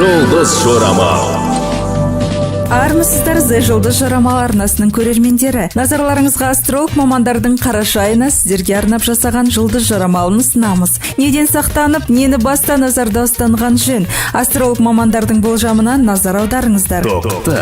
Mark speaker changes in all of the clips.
Speaker 1: Жұлдыз Жорамал.
Speaker 2: Армысыздар, The Жұлдыз Жорамал арнасының көрермендері! Назарларыңызға астролог мамандардың қараша айына сіздерге арнап жасаған жұлдыз жорамалын ұсынамыз. Неден сақтанып, нені баста назарда ұстанған жөн? Астролог мамандардың болжамына назар аударыңыздар.
Speaker 1: Тоқты.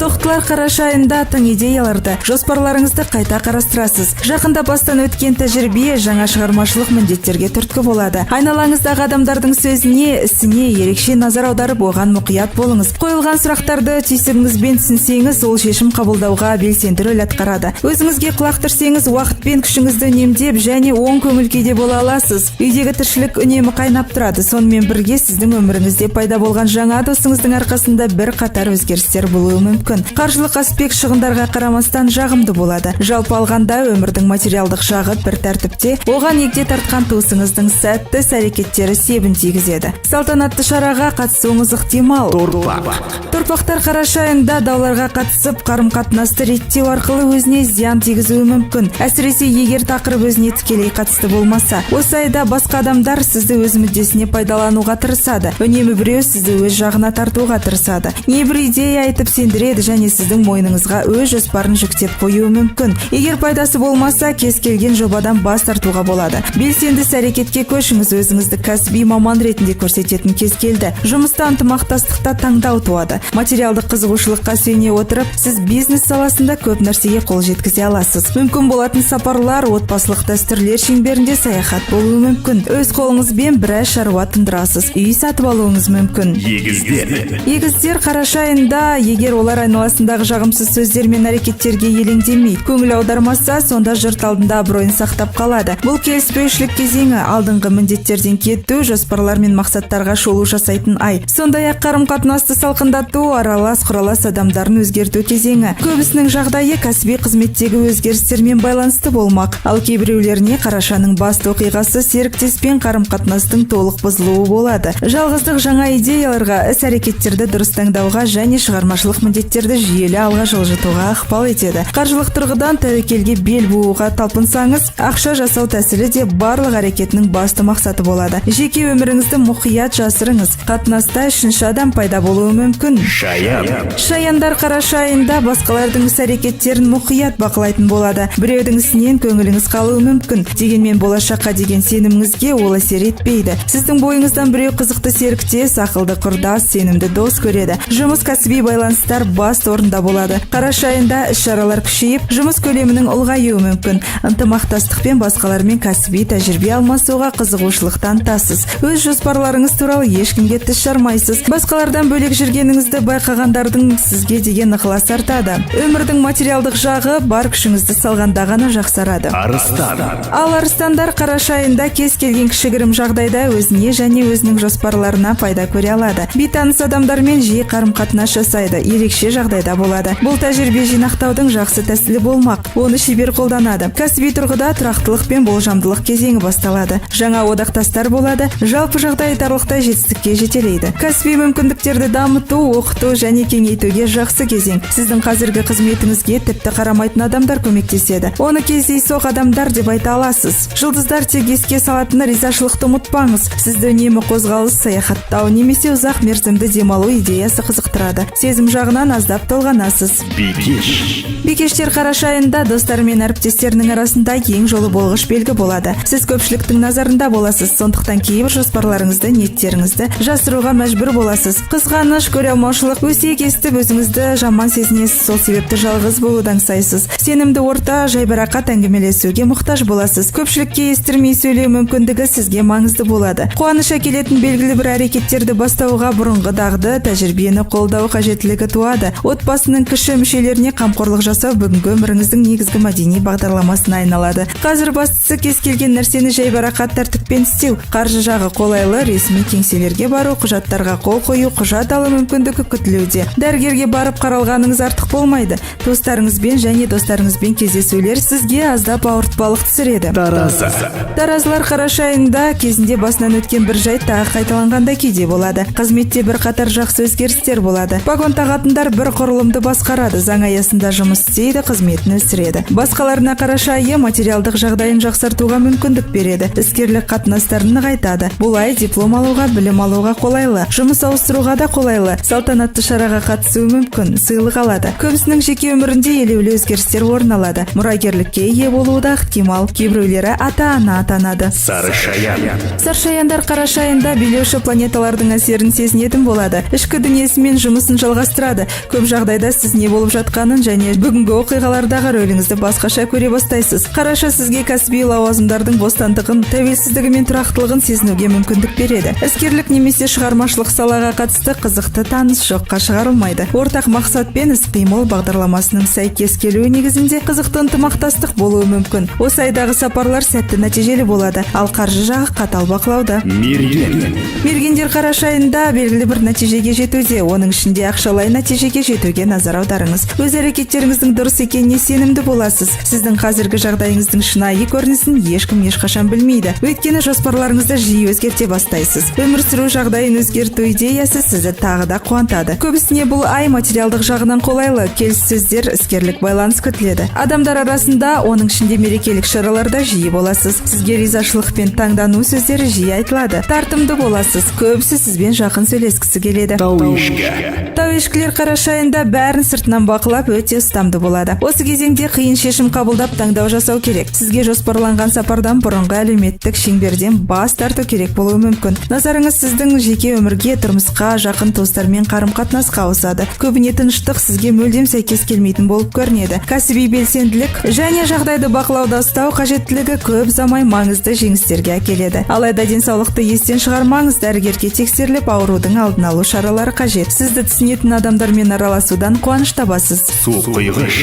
Speaker 2: Тоқтылар, қараша айында тың идеяларды, жоспарларыңызды қайта қарастырасыз. Жақында бастан өткен тәжірибе жаңа шығармашылық міндеттерге түрткі болады. Айналаңыздағы адамдардың сөзіне, ісіне ерекше назар аударып, оған мұқият болыңыз. Қойылған сұрақтарды түйсігіңізбен түсінсеңіз, ол шешім қабылдауға белсенді рөл атқарады. Өзіңізге құлақ түрсеңіз, уақыт пен күшіңізді үнемдеп және оң көңіл күйде бола аласыз. Үйдегі тіршілік үнемі қайнап тұрады. Сонымен бірге сіздің өміріңізде пайда болған жаңа досыңыздың арқасында бір қатар өзгерістер болуы мүмкін. Қаржылық аспект шығындарға қарамастан жағымды болады. Жалпы алғанда, өмірдің материалдық жағы бір тәртіпте, оған егде тартқан туысыңыздың сәтті іс әрекеттері себін тигізеді. Салтанатты шараға қатысуыңыз ықтимал.
Speaker 1: Торпақ.
Speaker 2: Торпақтар, қараша айында дауларға қатысып, қарым қатынасты реттеу арқылы өзіне зиян тигізуі мүмкін, әсіресе егер тақырып өзіне тікелей қатысты болмаса. Осы айда басқа адамдар сізді өз мүддесіне пайдалануға тырысады. Үнемі біреу сізді өз жағына тартуға тырысады, небір идея айтып сендіреді және сіздің мойныңызға өз жоспарын жүктеп қоюы мүмкін. Егер пайдасы болмаса, кез келген жобадан бас тартуға болады. Белсенді іс әрекетке көшіңіз. Өзіңізді кәсіби маман ретінде көрсететін кез келді. Жұмыста, ынтымақтастықта таңдау туады. Материалдық қызығушылыққа сүйене отырып, сіз бизнес саласында көп нәрсеге қол жеткізе аласыз. Мүмкін болатын сапарлар отбасылық дәстүрлер шеңберінде саяхат болуы мүмкін. Өз қолыңызбен біраз шаруа тындырасыз, үй сатып алуыңыз мүмкін.
Speaker 1: Егіздер.
Speaker 2: Егіздер, қараша айында егер олар айналасындағы жағымсыз сөздер мен әрекеттерге елеңдемей, көңіл аудармаса, сонда жұрт алдында абыройын сақтап қалады. Бұл келіспеушілік кезеңі, алдыңғы міндеттерден кету, жоспарлар мен мақсаттарға шолу жасайтын ай. Сондай ақ қарым қатынасты салқындату, аралас құралас адамдарын өзгерту кезеңі. Көбісінің жағдайы кәсіби қызметтегі өзгерістермен байланысты болмақ. Ал кейбіреулеріне қарашаның басты оқиғасы серіктеспен қарым қатынастың толық бұзылуы болады. Жалғыздық жаңа идеяларға, іс әрекеттерді дұрыс таңдауға және шығармашылық міндеттерді жүйелі алға жылжытуға ықпал етеді. Қаржылық тұрғыдан тәуекелге бел бууға талпынсаңыз, ақша жасау тәсілі де барлық әрекетінің басты мақсаты болады. Жеке өміріңізді мұқият жасырыңыз. Қатынаста үшінші адам пайда болуы мүмкін.
Speaker 1: Шаян.
Speaker 2: Шаяндар, қараша айында басқалардың іс әрекеттерін мұқият бақылайтын болады. Біреудің ісінен көңіліңіз қалуы мүмкін. Дегенмен болашаққа деген сеніміңізге ол әсер етпейді. Сіздің бойыңыздан біреу қызықты серіктес, ақылды құрдас, сенімді дос көреді. Жұмыс, кәсіби байланыстар басты орында болады. Қараша айында іс шаралар күшейіп, жұмыс көлемінің ұлғаюы мүмкін. Ынтымақтастықпен, басқалармен кәсіби тәжірибе алмасуға қызығушылық танытасыз. Өз жоспарларыңыз туралы ешкімге тіс жармайсыз. Басқалардан бөлек жүргеніңізді байқағандардың сізге деген ықыласы артады. Өмірдің материалдық жағы бар күшіңізді салғанда ғана жақсарады.
Speaker 1: Арыстан.
Speaker 2: Ал арыстандар, қараша айында кез келген кішігірім жағдайда өзіне және өзінің жоспарларына пайда көре алады. Бейтаныс адамдармен жиі қарым қатынас жасайды, ерекше жағдайда болады. Бұл тәжірибе жинақтаудың жақсы тәсілі болмақ, оны шебер қолданады. Кәсіби тұрғыда тұрақтылық пен болжамдылық кезеңі басталады. Жаңа одақтастар болады. Жалпы жағдай айтарлықтай жетістікке жетелейді. Кәсіби мүмкіндіктерді дамыту, оқыту және кеңейтуге жақсы кезең. Сіздің қазіргі қызметіңізге тіпті қарамайтын адамдар көмектеседі. Оны кездейсоқ адамдар деп айта аласыз. Жұлдыздар тек еске салатын: ризашылықты ұмытпаңыз. Сізді үнемі қозғалыс, саяхаттау немесе ұзақ мерзімді демалу идеясы қызықтырады. Сезім жағынан аздап толғанасыз.
Speaker 1: Бикеш.
Speaker 2: Бикештер, қараша айында достары мен әріптестерінің арасында ең жолы болғыш белгі болады. Сіз көпшіліктің назарында боласыз, сондықтан кейбір жоспарларыңызды, ниеттеріңізді жасыруға мәжбүр боласыз. Қызғаныш, көре алмаушылық, өсек естіп, өзіңізді жаман сезінесіз. Сол себепті жалғыз болуды аңсайсыз. Сенімді орта, жайбарақат әңгімелесуге мұқтаж боласыз. Көпшілікке естірмей сөйлеу мүмкіндігі сізге маңызды болады. Қуаныш әкелетін белгілі бір әрекеттерді бастауға бұрынғы дағды, тәжірибені қолдау қажеттілігі туады. Отбасының кіші мүшелеріне қамқорлық жасау бүгінгі өміріңіздің негізгі мәдени бағдарламасына айналады. Қазір бастысы кез келген нәрсені жайбарақат тәртіппен істеу. Қаржы жағы қолайлы. Ресми кеңселерге бару, құжаттарға қол қою, құжат алу мүмкіндігі күтілуде. Дәрігер Дәрігерге барып қаралғаныңыз артық болмайды. Туыстарыңызбен және достарыңызбен кездесулер сізге аздап ауыртпалық түсіреді.
Speaker 1: Таразы.
Speaker 2: Таразылар қараша айында кезінде басынан өткен бір жайт тағы қайталанғандай кейде болады. Қызметте бірқатар жақсы өзгерістер болады. Погон тағатындар бір құрылымды басқарады, заң аясында жұмыс істейді, қызметін өсіреді. Басқаларына қараша айы материалдық жағдайын жақсартуға мүмкіндік береді. Іскерлік қатынастарын нығайтады. Бұл ай диплом алуға, білім алуға қолайлы. Жұмыс ауыстыруға да қолайлы. Салтанатты шараға қатысуы мүмкін, сыйлық алады. Көбісінің жеке өмірінде елеулі өзгерістер орын алады. Мұрагерлікке ие болуы да ықтимал. Кейбіреулері ата-ана атанады.
Speaker 1: Сары шаян.
Speaker 2: Саршаяндар қараша айында билеуші планеталардың әсерін сезінетін болады. Ішкі дүниесімен жұмысын жалғастырады. Көп жағдайда сіз не болып жатқанын және бүгінгі оқиғалардағы рөліңізді басқаша көре бастайсыз. Қараша сізге кәсіби лауазымдардың бостандығын, тәуелсіздігі мен тұрақтылығын сезінуге мүмкіндік береді. Іскерлік немесе шығармашылық салаға қатысты қызықты таныс жоққа шығарылмайды. Ортақ мақсат пен іс-қимыл бағдарламасының сәйкес келуі негізінде қызықты ынтымақтастық болуы мүмкін. Осы айдағы сапарлар сәтті, нәтижелі болады, ал қаржы жағы қатал бақылауда.
Speaker 1: Мерген.
Speaker 2: Мергендер қараша айында белгілі бір нәтижеге жетуде, оның ішінде ақшалай нәтижеге жетуге назар аударыңыз. Өз әрекеттеріңіздің дұрыс екеніне сенімді боласыз. Сіздің қазіргі жағдайыңыздың шынайы көрінісін ешкім ешқашан білмейді. Өйткені жоспарларыңызды жиі өзгерте бастайсыз. Өмір сүру жағдайын өзгерту идеясы сізді тағы да қуантады. Көбісіне бұл ай материалдық жағынан қолайлы, келіссөздер, іскерлік байланыс күтіледі. Адамдар арасында, оның ішінде мерекелік шараларда жиі боласыз. Сізге ризашылық пен таңдану сөздері жиі айтылады. Тартымды боласыз. Көбісі сізбен жақын сөйлескісі келеді.
Speaker 1: Тау ешкі.
Speaker 2: Тау ешкілер қараша айында бәрін сыртынан бақылап, өте ұстамды болады. Осы кезеңде қиын шешім қабылдап, таңдау жасау керек. Сізге жоспарланған сапардан, бұрынғы әлеуметтік шеңберден бас тарту керек болуы мүмкін. Назарыңыз сіздің жеке өмірге, тұрмысқа, жақын туыстармен қарым-қатынасқа ауысады. Көбіне тыныштық сізге мүлдем сәйкес келмейтін болып көрінеді. Кәсіби белсенділік және жағдайды бақылауда ұстау қажеттілігі көп ұзамай маңызды жеңістерге әкеледі. Алайда денсаулықты естен шығармаңыз, дәрігерге тексеріліп, аурудың алдын алу шаралары қажет. Сізді түсінетін адамдармен араласудан қуаныш табасыз.
Speaker 1: Су құйғыш.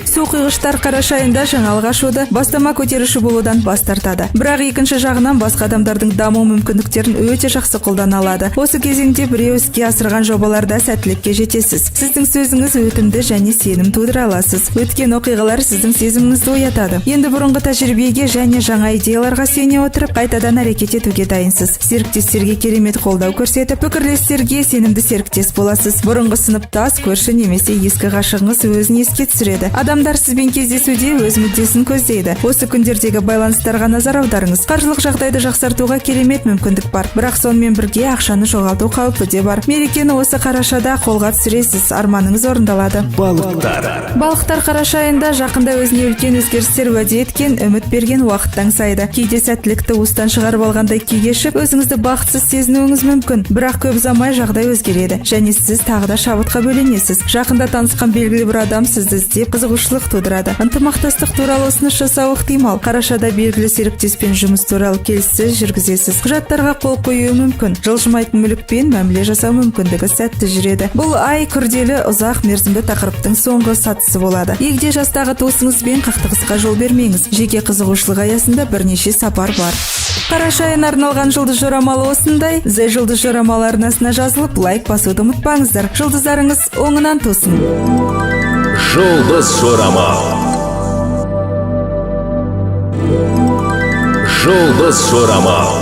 Speaker 2: Су құйғыштар қараша айында жаңалық ашуды, бастама көтеруші болудан бас тартады. Бірақ екінші жағынан басқа адамдардың даму мүмкіндіктерін өте жақсы қолдана алады. Осы кезеңде біреу іске асырған жобаларда сәттілікке жетесіз. Сіздің сөзіңіз өтімді және сенім тудыра аласыз. Өткен оқиғалар сіздің сезіміңізді оятады. Енді бұрынғы тәжірибеге және жаңа идеяларға сүйене отырып, қайтадан әрекет етуге дайынсыз. Серіктестерге керемет қолдау көрсетіп, пікірлестерге сенімді серіктес боласыз. Бұрынғы сыныптас, көрші немесе ескі ғашығыңыз өзін еске түсіреді. Адамдар сізбен кездесуде өз мүддесін көздейді. Осы күндердегі байланыстарға назар аударыңыз. Қаржылық жағдайды жақсартуға керемет мүмкіндік бар. Бірақ сонымен бірге ақшаны жоғалту қаупі де бар. Мерекені осы қарашада қолға түсіресіз, арманыңыз орындалады.
Speaker 1: Балықтар.
Speaker 2: Балықтар қараша айында жақында өзіне үлкен өзгерістер уәде еткен, үміт берген уақытты аңсайды. Кейде сәттілікті уыстан шығарып алғандай күй кешіп, өзіңізді бақытсыз сезінуіңіз мүмкін. Бірақ көп ұзамай жағдай өзгереді және сіз тағы да шабытқа бөленесіз. Жақында танысқан белгілі бір адам сізді іздеп, қызығушылық тудырады. Ынтымақтастық туралы ұсыныс жасауы ықтимал. Қарашада белгілі серіктеспен жұмыс туралы келіссөз жүргізесіз. Құжаттарға қол қоюы мүмкін. Жылжымайтын мүлікпен мәміле жасау мүмкіндігі сәтті жүреді. Бұл ай күрделі, ұзақ мерзімді тақырыптың соңғы сатысы болады. Егде жастағы туысыңызбен қақтығысқа жол бермеңіз. Жеке қызығушылық аясында бірнеше сапар бар. Қараша айына арналған жұлдыз жорамалы осындай. The Жұлдыз жорамалы арнасына жазылып, лайк басуды ұмытпаңыздар. Жұлдыздарыңыз оңынан тусын.
Speaker 1: Жұлдыз жорамал. Жұлдыз жорамал.